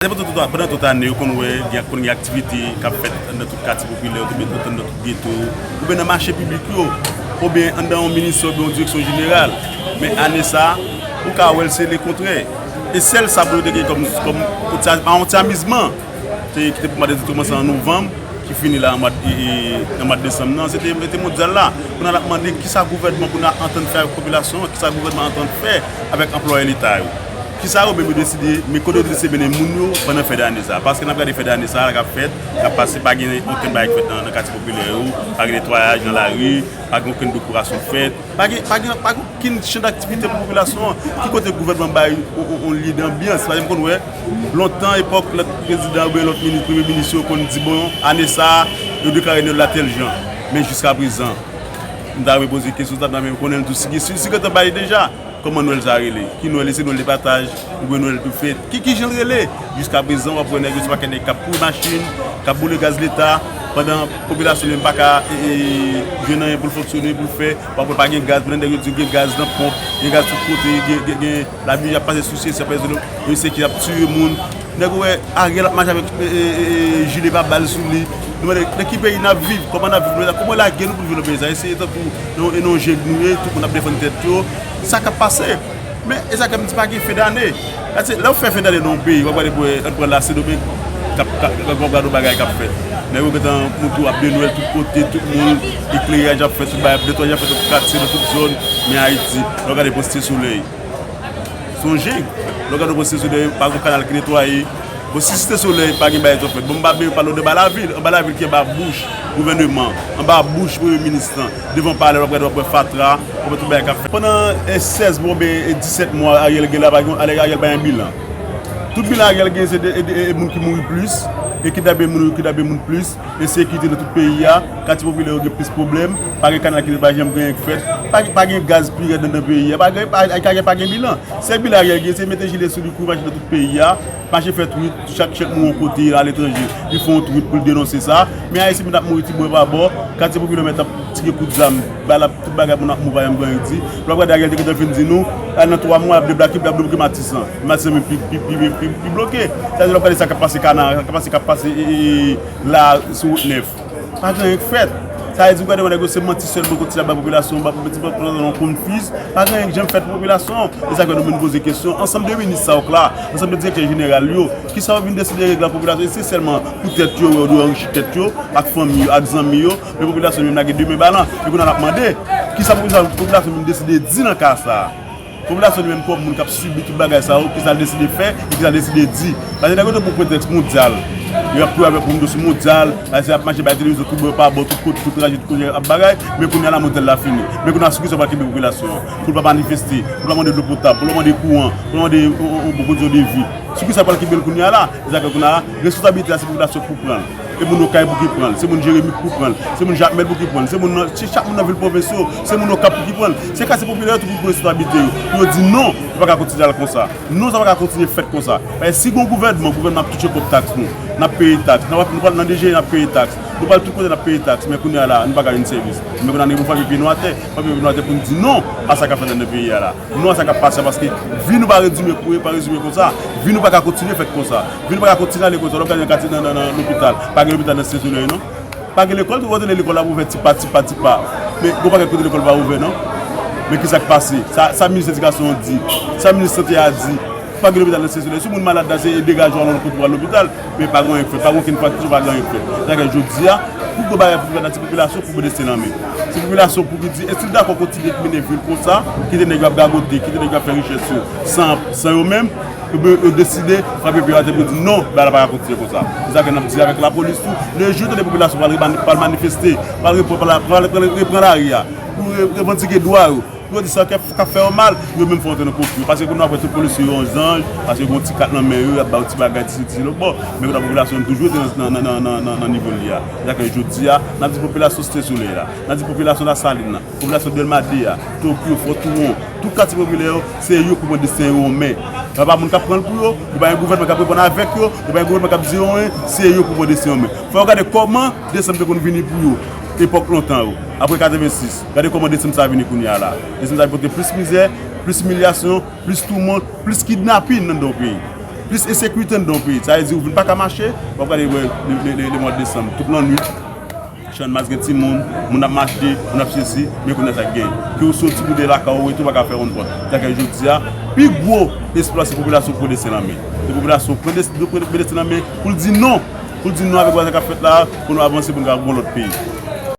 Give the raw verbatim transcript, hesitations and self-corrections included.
Pandan tout, pandan tout ane, yo konn wè, gen, konn gen aktivite k ap fèt anndan tout katye popilè yo, oubyen anndan tout geto yo, oubyen nan mache piblik yo, oubyen anndan yon ministè oubyen yon direksyon jeneral. Men ane sa a, ou ka wè l se lekontrè. E sèl sa pou yo te gen kòm, kòm yon ti, yon ti amizman, te, ki te pou mande di kòmanse an novanm, ki fini la an mwa, e, e, an mwa desanm nan, se te, se te mondyal la. Kounye a n ap mande kisa gouvènman kounye a antann fè avèk popilasyon an, kisa gouvènman antann fè avèk anplwaye leta yo. Kisa yo menm yo deside, men kote yo deside mennen moun yo pandan fen dane sa a. Paske n ap gade fen dane sa a k ap fèt, k ap pase, pa gen okenn bagay k fèt nan, nan katye popilè yo, pa gen netwayaj nan lari, pa gen okenn dekorasyon k fèt, pa gen, pa gen, pa gen okenn chan daktivite pou popilasyon an. Ki kote gouvènman bay yon, yon, yon lye danbyans? Paske m konn wè, lontan, epòk lòt prezidan oubyen lòt minis, premye minis yo konn di, bon, ane sa a, yo deklare Nwèl la tèl jan. Men jiskaprezan, m ta renmen poze kesyon sa, m ta renmen konnen tou si, si, si gentan bay deja. Kòman Nwèl sa a rele? Ki Nwèl? Èske se Nwèl de pataj? Oubyen Nwèl de fèt? Ki, ki jan l rele? Jiskaprezan, w ap wè nèg yo se pakèt nèg k ap kouri machin, k ap boule gaz leta, pandan popilasyon li menm pa ka, e, e, jwenn anyen pou l fonksyone, pou l fè. W ap wè pa gen gaz, pandan nèg yo di gen gaz nan ponp, gen gaz tout kote, gen, gen, gen lavi ap pase sou sye, se pa zolo, yo se ki ap tiye moun. Nèg ou wè Ariel ap mache avèk, e, e, e, e, jile pa bal sou li. Nou mande, nan ki peyi n ap viv? Kòman n ap viv? Kòman yo lage nou pou n viv nan peyi sa? Èske se tankou nan, nan jeng nou ye, tout moun ap defann tèt yo? Sa k ap pase? Men, e sa k ap di pa gen fen dane. Paske lè w fè fen dane nan yon peyi, w ap gade pou wè, ann pran Lasendomeng, k ap, k ap, w ap gade yon bagay k ap fèt. Nèg yo gentan montre w ap de Nwèl tout kote, tout moun, ekleraj ap fèt, tout bagay, netwayaj ap fèt nan tout katye, nan tout zòn, men Ayiti, lè w gade pou Site Solèy. Sonje, lè w gade pou Site Solèy, pa gen kanal ki netwaye. Bon, si Site Solèy pa gen bagay ki fèt, bon, m pa menm pale w de Anba Lavil, Anba Lavil ki anba bouch gouvèneman, anba bouch premye minis lan, devan palè, w ap gade, w ap wè fatra, w ap wè tout bagay k ap fèt. Pandan, e, sèz mwa oubyen, e, disèt mwa Ariel gen la, pa gen, Ariel pa gen bilan. Tout bilan Ariel gen se de, e, de, e, moun ki mouri plis, e kidnape moun yo kidnape moun plis, ensekirite nan tout peyi a, katye popilè yo gen plis pwoblèm, pa gen kanal ki pa janm gen anyen k fèt, pa, pa gen gaz pi rèd anndan peyi a, pa gen, pa, pa gen, pa gen bilan. Sèl bilan Ariel gen se mete jile sou li, kouri mache nan tout peyi a, mache fè tweet, chak, chak moun yon kote aletranje, li fè yon tweet pou l denonse sa. Men Ayisyen menm ap mouri ti bò pa bò, katye popilè mèt ap tire kout zam, bal ap, tout bagay moun ap mouri pa janm gen anyen di. Lè w ap gade Ariel te gentan fin di nou, a, nan twa mwa, y ap deblake, y ap debloke Matisan. Matisan menm pi, pi, pi, pi, pi bloke. Sa vle di lè w ap gade sa k ap pase Kana, sa k ap pase, k ap pase, e, e, e, la sou wout nèf. Pa gen anyen k fèt. Sa vle di, w gade, nèg yo se manti sèlman kontinye ap bay popilasyon, bay popilasyon konfiz. Pa gen anyen k janm fèt pou popilasyon. E sa k fè nou vin poze kesyon. Ansanm de minis sa yo k la, ansanm de direktè jeneral yo, kisa yo vin deside regle ak popilasyon? E se sèlman pou tèt yo, yo dwe anrichi tèt yo, ak fanmi yo, ak zanmi yo. Men popilasyon menm lage de men balan. E kounye a n ap mande, kisa popilasyon, popilasyon vin deside di nan ka sa a? Popilasyon li menm kòm moun k ap sibi tout bagay sa yo, kisa l deside fè, e kisa l deside di. Paske nèg yo te pran pretèks mondyal. Yo ap kouri avèk moun yo sou mondyal, Ayisyen ap mache bay televizyon tout bò pa bò, tout kote, tout raje, tout kote ap bagay, men kounye a la mondyal la fini. Men kounye a sou kisa w pral kenbe popilasyon an? Pou l pa manifeste, pou l pa mande dlo potab, pou l pa mande kouran, pou l pa mande yon, yon, yon bon kondisyon de vi. Sou kisa w pral kenbe l kounye a la? E sa k fè kounye a la, responsablite a se popilasyon k pou pran l. E moun Okay pou ki pran l, se moun Jeremi pou pran l, se moun Jakmèl pou ki pran l, se moun nan, se chak moun nan vil pwovens yo, se moun Okap pou ki pran l. Se katye popilè yo tou pou pran responsablite yo. Pou yo di non, nou pa ka kontinye al konsa. Non, sa pa ka kontinye fèt konsa. Paske si gon gouvènman, gouvènman ap touche kòb taks nou. N ap peye taks. N ap, nou pral nan D G, n ap peye taks. Nou pral tout kote, n ap peye taks. Men kounye a la, nou pa ka jwenn sèvis. Men kounye a, nou gen pou frape pye nou atè, frape pye nou atè pou n di non a sa k ap fèt anndan peyi a la. Non a sa k ap pase a, paske vi nou pa rezime, pa rezime konsa. Vi nou pa ka kontinye fèt konsa. Vi nou pa ka kontinye ale konsa. Lè w gade nan katye, nan, nan, nan lopital, pa gen lopital nan Site Solèy non. Pa gen lekòl, tout kote lekòl ap ouvè tipa, tipa, tipa. Men gon pakèt kote lekòl pa ouvè non. Men kisa k pase? Sa, sa minis edikasyon an di? Sa minis sante a di? Pa gen lopital nan Site Solèy. Si moun malad la, se degaje w al yon lòt kote pou al lopital. Men pa gen anyen k fèt, pa gen okenn fakti, pa gen anyen k fèt. Sa fè jodi a, pou gwo bagay pou fèt la, se popilasyon pou desten nan men. Se popilasyon pou ki di, èske l dakò kontinye mennen vil konsa, kite nèg yo ap gagote, kite nèg yo ap fè richès yo san, san yo menm, ebyen, yo deside frape pye yo atè pou di non, bagay la pa ka kontinye konsa. Se sa ke n ap di avèk lapolis tou. Lejou tande popilasyon pral reman-, pral manifeste, pral repran, pral, pral, pral repran lari a, pou re-, revandike dwa yo. Pou yo di sa k ap, k ap fè yo mal, yo menm fè yo antre nan konfli. Paske kounye a w ap wè tout polisye yo yon zanj, paske yo gen yon ti kat nan men yo, y ap ba yo ti bagay, ti siti, ti lòt bò. Men kounye a popilasyon an toujou rete nan, nan, nan nivo l ye a. Sa fè jodi a, n ap di popilasyon Site Solèy la, n ap di popilasyon Lasalin nan, popilasyon Dèlma de a, Tokyo, Fò Touwon, tout katye popilè yo, se yo pou pran desten yo an men. Yo pa moun k ap pran l pou yo, yo pa gen gouvènman k ap reponn avèk yo, yo pa gen gouvènman k ap di yo anyen, se yo pou pran desten yo an men. Fò yo gade kòman desanm te konn vini pou yo, epòk lontan yo, apre katrevensis. Gade kòman desanm sa vini kounye a la. Desanm sa vin pote plis mizè, plis imilyasyon, plis toumant, plis kidnapin anndan yon peyi. Plis ensekirite anndan yon peyi. Sa vle di ou vin pa ka mache, w ap gade wè le, le, le, le mwa desanm, tout lannwit, Channmas gen timoun, moun ap mache, moun ap sesi, men kounye a sa k gen. Ke w soti pou de lakay ou, ou pa ka fè yon pòt. Sa ke jodi a, pi gwo esplwa se popilasyon pran desten nan men. Se popilasyon pran desten nan men pou l di non. Pou l di non avèk bagay k ap fèt la, pou nou avanse, pou nou ka gon lòt peyi.